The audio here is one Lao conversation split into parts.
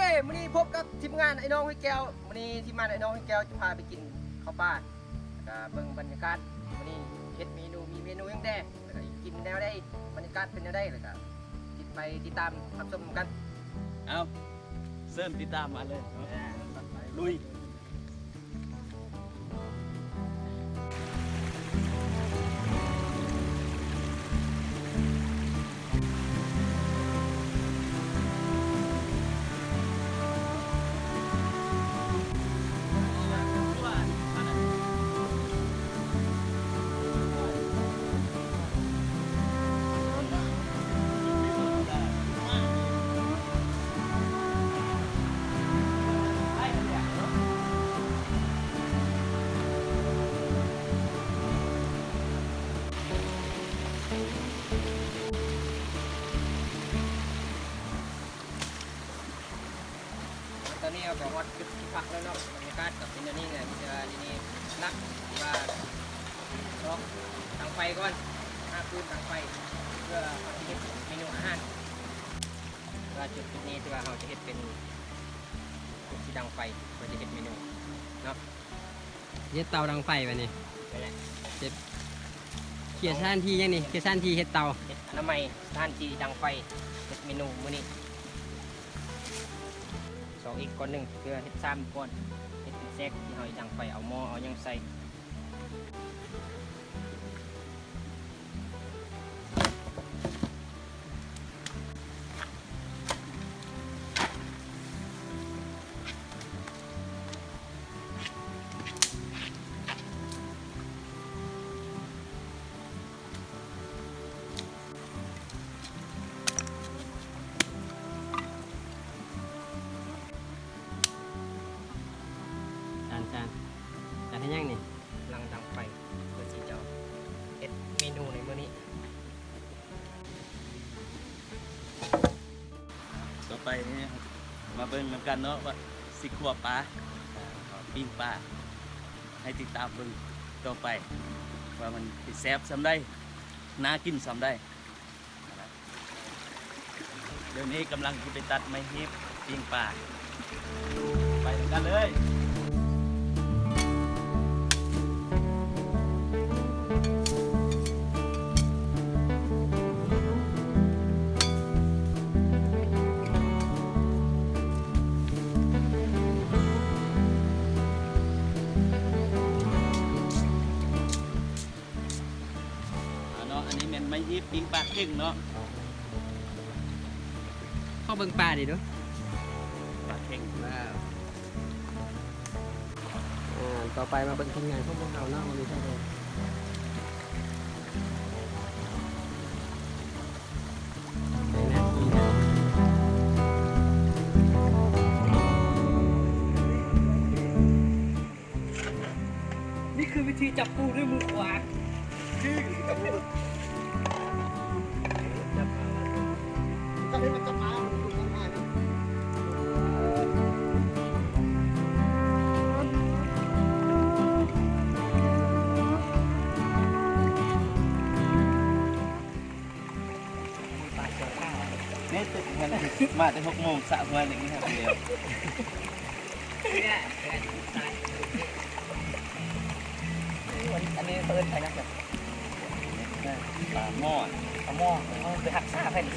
ເອ້ຍ ມື້ນີ້ພົບກັບທີມງານໄອ້ນ້ອງຫ້ວຍແກ້ວ. ມື້ນີ້ທີມງານໄອ້ນ້ອງຫ້ວຍແກ້ວຈະພາໄປກິນເຂົ້າປ່າ ແລ້ວກະເບິ່ງບັນຍາກາດ ມື້ນີ້ເຮັດເມນູ ມີເມນູຫຍັງແດ່ ແລ້ວກະກິນແນວໃດ ບັນຍາກາດເປັນແນວໃດ ແລ້ວກະຕິດ ໄປຕິດຕາມຮັບຊົມນຳກັນ. ເອົາ ເຊີນຕິດຕາມມາເລີຍເນາະ ລຸຍ. ຕອນນີ້ເຮົາກະຮອດຈຸດທີ່ພັກແລ້ວເນາະ ບັນຍາກາດກະເປັນແນວນີ້ແຫຼະ ມີແຕ່ວ່ານີ້ ນີ້ຫຼັກທີ່ວ່າ ຕອກດັງໄຟກ່ອນ ຫາຟືນດັງໄຟ ເພື່ອເຮົາຈະເຮັດເມນູອາຫານ ວ່າຈຸດ ຈຸດນີ້ທີ່ວ່າເຮົາຈະເຮັດເປັນ ຈຸດທີ່ດັງໄຟ ເພື່ອຈະເຮັດເມນູເນາະ. ເຮັດເຕົາດັງໄຟບາດນີ້ ເຮັດ ເຂດສະຖານທີ່ຫຍັງນີ້ ເຂດສະຖານທີ່ເຮັດເຕົາ ເຮັດອະນາໄມ ສະຖານທີ່ດັງໄຟ ເຮັດເມນູມື້ນີ້ ສອກອີກກ້ອນໜຶ່ງ ເພື່ອເຮັດຊາມກ້ອນ ເຮັດເປັນແຊກທີ່ເຮົາຈະດັງໄຟ ເອົາໝໍ້ເອົາຫຍັງໃສ່. ຈານ ຈານ ຈານເຮັດຫຍັງນີ້? ກຳລັງດັງໄຟ ເພື່ອທີ່ຈະເຮັດເມນູໃນມື້ນີ້. ຕໍ່ໄປນີ້ມາເບິ່ງນຳກັນເນາະ ວ່າຊິຂົ້ວປາ ປີ້ງປາ ໃຫ້ຕິດຕາມເບິ່ງຕໍ່ໄປ ວ່າມັນຊິແຊບສ່ຳໃດ ໜ້າກິນສ່ຳໃດ. ດຽວນີ້ກຳລັງຊິໄປຕັດໄມ້ຮີບປີ້ງປາ ໄປນຳກັນເລີຍ. ອ່າເນາະ ອັນນີ້ແມ່ນໄມ້ຮີບປີ້ງປາເຂັງເນາະ. ຂໍເບິ່ງປານີ້ດູ ປາເຂັງ. ອ່າ ຕໍ່ໄປມາເບິ່ງທີມງານຂອງພວກເຮົາເນາະ ວ່າມີໃຜແດ່. ນີ້ຄືວິທີຈັບປູດ້ວຍມືຂວາ. ຈັບປູ ຈັບປູ ຈັບປູ ຈັບປູ. ນີ້ຕື່ນມາແຕ່ຫົກໂມງ ສະຫົວນີ້ແລ້ວ. ອັນນີ້ເຂົາເອີ້ນປາຫຍັງ? ປາໝໍ້ ປາໝໍ້. ເຮົາໄປຮັກສາໃຜນີ້?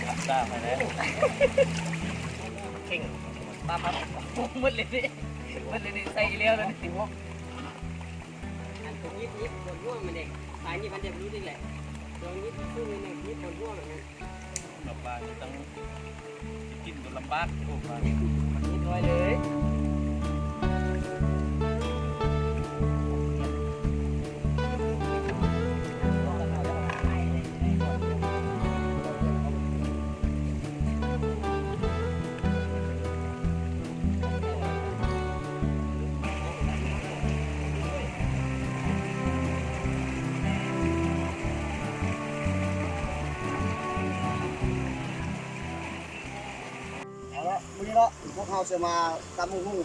ຮັກສາໃຜແລ້ວ? ເຄັ່ງ ປາ ປາ ໝົດເລີຍນີ້ ໝົດເລີຍນີ້ ໃສ່ອີກແລ້ວນີ້. ອັນຕົວຍິບ ຍິບບົນຫົວມັນເດ້ ປາຍິບອັນດຽວຮູ້ນີ້ແຫຼະ ຕົວຍິບຄືນີ້ ຍິບບົນຫົວມັນ. ມາປານຕ້ອງກິນຈົນລຳບາກ ໂອ້ ປານນີ້ນ້ອຍເລີຍ. ເອົາລະ ມື້ນີ້ເນາະ ພວກເຮົາຊິມາຕຳບັກຫຸ່ງ.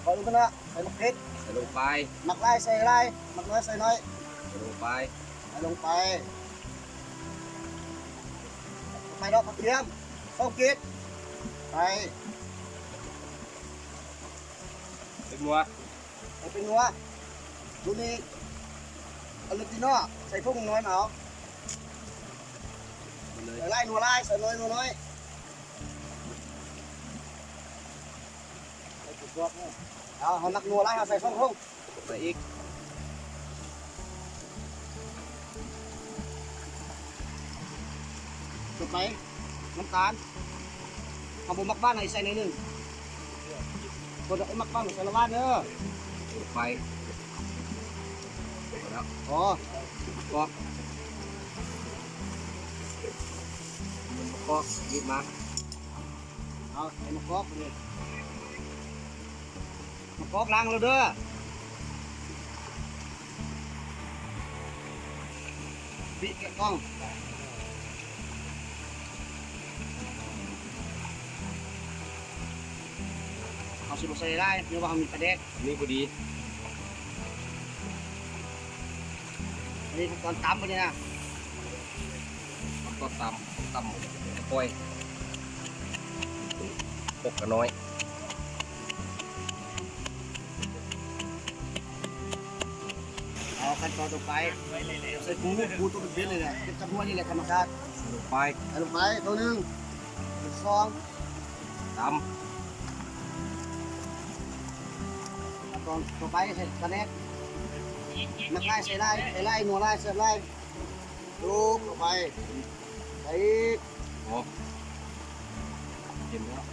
ກ່ອນອື່ນເນາະ ໃສ່ໝາກເຜັດ ໃສ່ລົງໄປ ໝາກຫຼາຍໃສ່ຫຼາຍ ໝາກນ້ອຍໃສ່ໜ້ອຍ ໃສ່ລົງໄປ ໃສ່ລົງໄປ. ຕໍ່ໄປເນາະ ກະທຽມ ສອງກີບ. ໄປ ເປັນຫົວ ໃສ່ເປັນຫົວ ໂຕນີ້ ເອົາເລັກນ້ອຍ ໃສ່ຖົງນ້ອຍມາເອົາ ເອົາເລີຍ ໃສ່ຫຼາຍນົວຫຼາຍ ໃສ່ໜ້ອຍນົວໜ້ອຍ ເອົາ ເຮົາມັກນົວຫຼາຍ ເຮົາໃສ່ສອງຖົງ. ໃສ່ອີກ ຕໍ່ໄປ ນ້ຳຕານ ເຮົາບໍ່ມັກຫວານໃຫ້ໃສ່ໜ້ອຍໜຶ່ງ ຄົນມັກຫວານໃສ່ລະຫວານເດີ ໄປ ພໍແລ້ວ ພໍ ກອກ ກອກ ອີກມາ ເອົາ ໃສ່ມະກອກນີ້ ມະກອກລ້າງແລ້ວເດີ ປິດກະກອງ ເຮົາຊິບໍ່ໃສ່ຫຼາຍ ເພາະວ່າເຮົາມີປາແດກ ນີ້ພໍດີ ອັນນີ້ຂັ້ນຕອນຕຳບັດນີ້ນະ ຕຳ ຕຳ ຕຳ ປ່ອຍ ປົກກະນ້ອຍ ເອົາ ຂັ້ນຕອນຕໍ່ໄປ ໃສ່ປູ ປູຕົວເປັນໆເລີຍນະ ເກັບຈາກຫົວນີ້ແຫຼະ ທຳມະຊາດ ລົງໄປ ໃສ່ລົງໄປ ໂຕໜຶ່ງ ສອງ ຕຳ ຂັ້ນຕອນຕໍ່ໄປ ໃສ່ປາແດກ ມັກຫຼາຍໃສ່ຫຼາຍ ໃສ່ຫຼາຍ ນົວຫຼາຍ ແຊບຫຼາຍ ໂຈກເຂົ້າໄປ ໃສ່ອີກ ໂອ້ ເຕັມແລ້ວ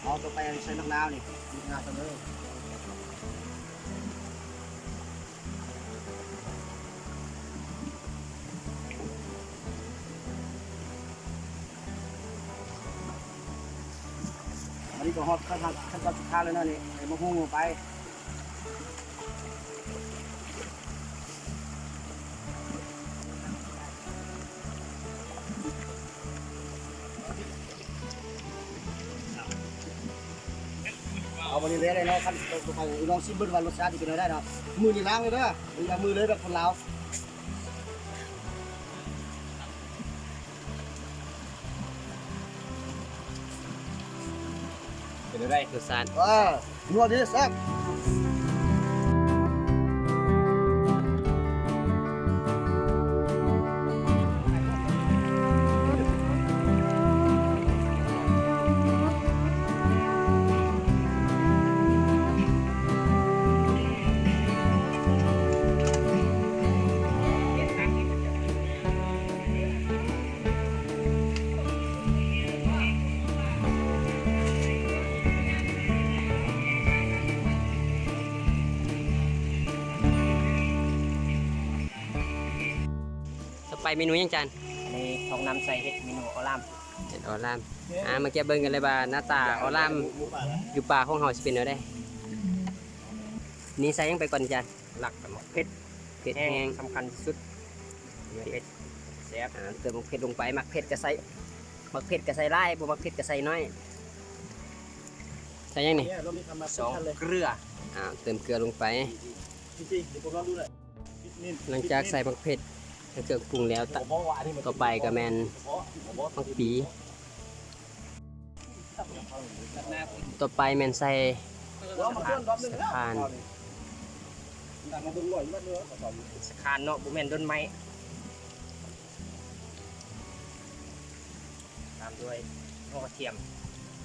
ເອົາ ຕໍ່ໄປໃສ່ໝາກນາວນີ້ ໝາກນາວເລີຍ ອັນນີ້ກໍຮອດຂັ້ນ ຂັ້ນຕອນສຸດທ້າຍແລ້ວເນາະ ນີ້ ໃສ່ໝາກຫຸ່ງລົງໄປ ເອົາ ບັດນີ້ແລ້ວເນາະ ຂັ້ນຕໍ່ໄປ ລອງຊິມເບິ່ງວ່າລົດຊາດຊິເປັນແນວໃດເນາະ ມືນີ້ລ້າງເລີຍເດີ ຢ່າມືເລີຍແບບຄົນລາວ. ເປັນແນວໃດລົດຊາດ? ເອີ ນົວດີແຊບ. ຕໍ່ໄປເມນູຫຍັງຈານ? ອັນນີ້ທອງນ້ຳໃສ່ເຫັດເມນູອໍລາມ ເຫັດອໍລາມ. ອ່າ ມາກຽມເບິ່ງກັນເລີຍວ່າໜ້າຕາອໍລາມຢູ່ປ່າຂອງເຮົາຊິເປັນແນວໃດ. ນີ້ໃສ່ຫຍັງໄປກ່ອນຈານ? ຫຼັກໝາກເຜັດ ເຜັດແຮງ ສຳຄັນທີ່ສຸດ ເຜັດແຊບ. ອ່າ ເຕີມໝາກເຜັດລົງໄປ ມັກເຜັດກໍໃສ່ ໝາກເຜັດກໍໃສ່ຫຼາຍ ບໍ່ມັກເຜັດກໍໃສ່ໜ້ອຍ. ໃສ່ຫຍັງນີ້? ສອງ ເກືອ. ອ່າ ເຕີມເກືອລົງໄປ. ຫຼັງຈາກໃສ່ໝາກເຜັດ ໃສ່ເຄື່ອງປຸງແລ້ວ ຕໍ່ໄປກໍແມ່ນໝາກປີ. ຕໍ່ໄປແມ່ນໃສ່ສະຄານ ສະຄານເນາະ ບໍ່ແມ່ນດົນໄມ້. ຕາມດ້ວຍຫົວກະທຽມ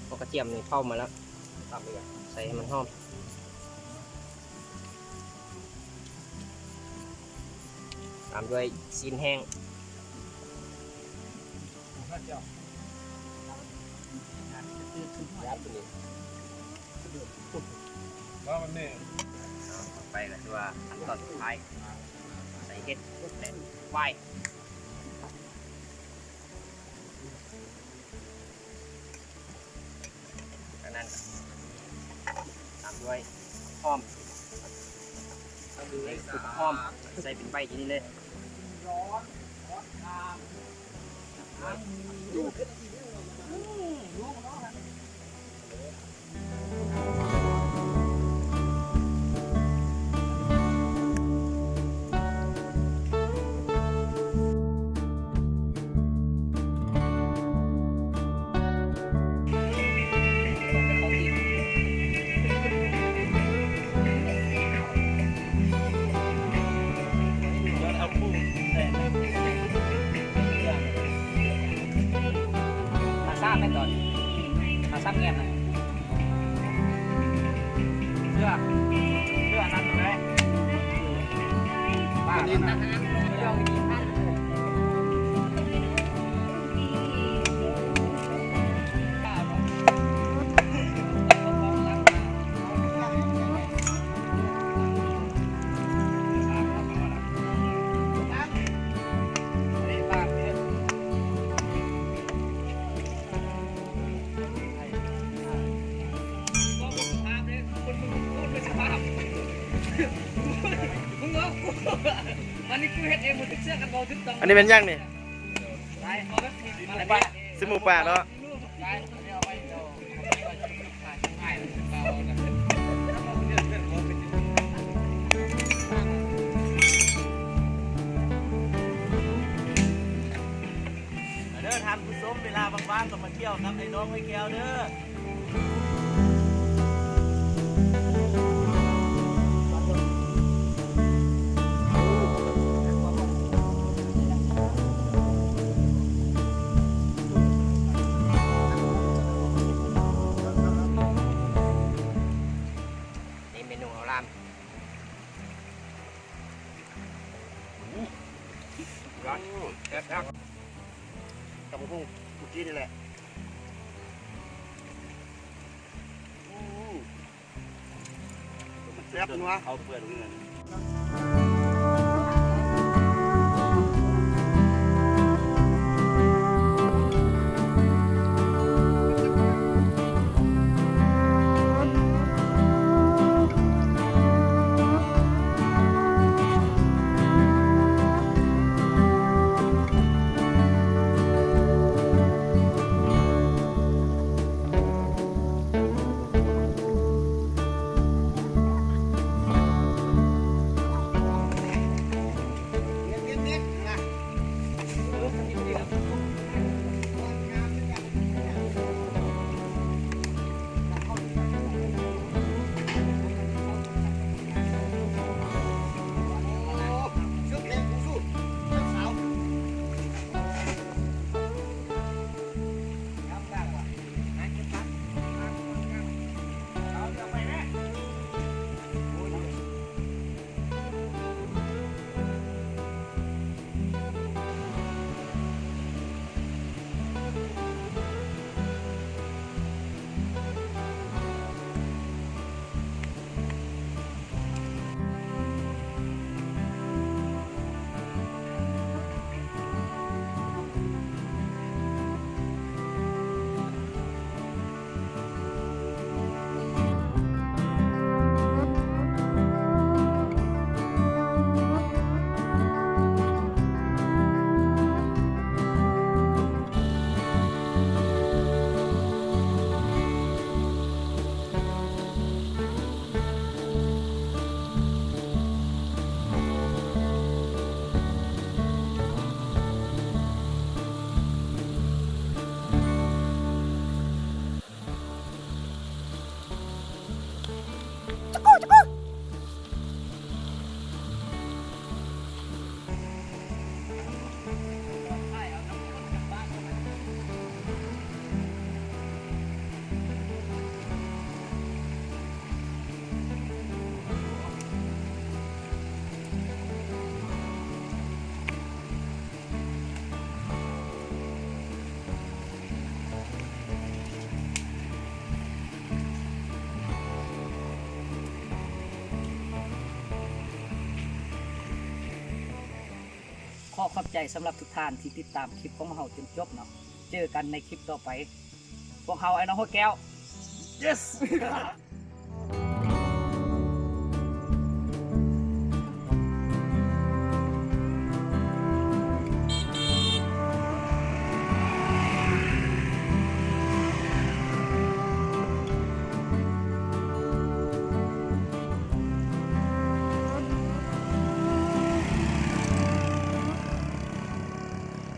ຫົວກະທຽມນີ້ເຜົາມາແລ້ວ ຕຳອີກ ໃສ່ໃຫ້ມັນຫອມ. ຕາມດ້ວຍຊີ້ນແຫ້ງ. ຕໍ່ໄປກໍຄືວ່າຂັ້ນຕອນສຸດທ້າຍ ໃສ່ເຫັດ ແລະ ຫວາຍ. ຈາກນັ້ນຕາມດ້ວຍຫອມ ໃສ່ຫອມ ໃສ່ເປັນໃບຢູ່ນີ້ເລີຍ. ເ ອັນນີ້ແມ່ນຫຍັງນີ້? ຊິໝູປ່າເນາະ. ມາເດີທ່ານຜູ້ຊົມ, ເວລາວ່າງໆກໍມາທ່ຽວກັບໄອ້ນ້ອງໄອ້ແກ້ວເດີ. ນີ້ເມນູເຮົາລາມ. ຕຳບັກຫຸ່ງມື້ກີ້ນີ້ແຫຼະ. ແຊບນົວ. ເອົາເປືອກເງິນ. ຂໍຂອບໃຈສຳລັບທຸກທ່ານທີ່ຕິດຕາມຄລິບຂອງເຮົາຈົນຈົບເນາະ. ເຈີກັນໃນຄລິບຕໍ່ໄປ. ພວກເຮົາໄອ້ນ້ອງຫົດແກ້ວ Yes!